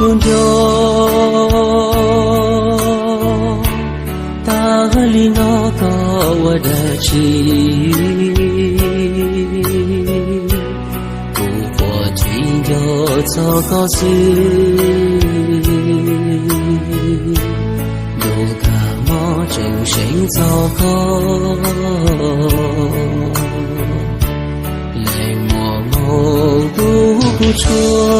Tus nco, tag li no koj ua dab tsi? Kuv quaj tsis nco txog koj xwb. Ntuj tag hmo tseem seev txog koj, leej muaj hmoo tu kuv tshua,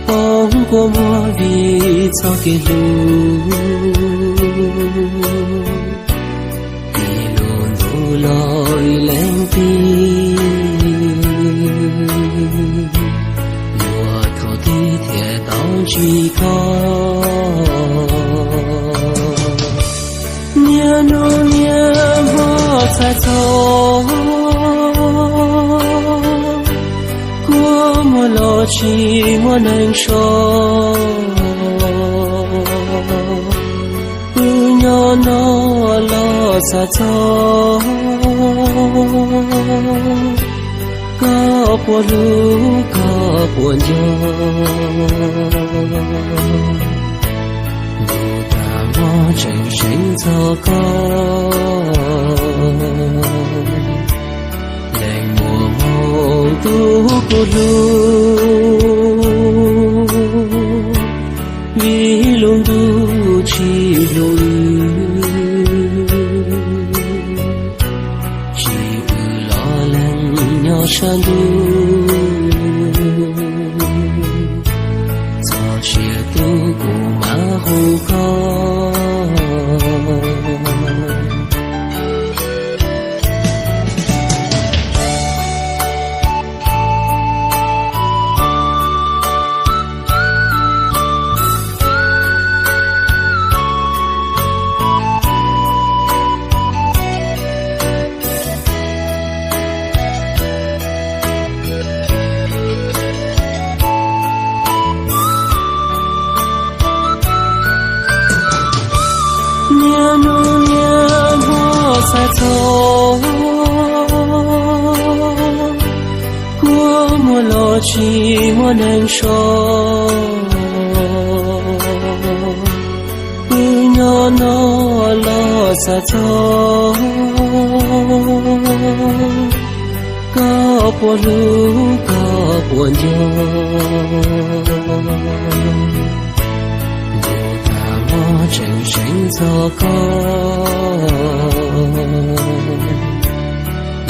poob kua muag vim txoj kev hlub. Ib lub ntuj los ib leeg twg, yuav thaum twg thiaj tau ntsib koj? Niaj hnub niaj hmo txhais txog, kua muag los tsis muaj neeg so. Wb nyob no los txhais txog koj puas hlub koj puas nco. Ntuj tag hmo tseem seev txog koj, leej muaj hmoo tu kuv hlub. Vim lub ntuj tsis hlub wb, tsis pw los leeg nyob sab ntuj. Txog sia tub kuv mam hu koj. Niaj hnub niaj hmo txhais txog, kua muag los tsis muaj neeg so. Wb nyob no los txhais txog koj puas hlub koj puas nco. Ntuj tag hmo tseem seev txog koj,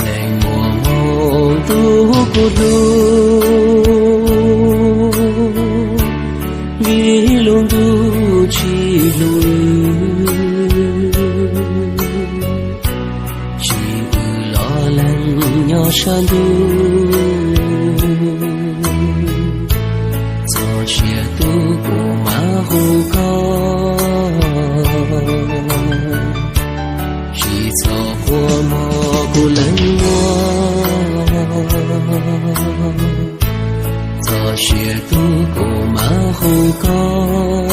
leej muaj hmoo tu kuv hlub. Vim lub ntuj tsis hlub wb, tsis pw los leeg nyob sab ntuj. Txog sia tub kuv mam hu koj. Tsis txhob quaj mog kuv leej muam, txog sia tub kuv mam hu koj.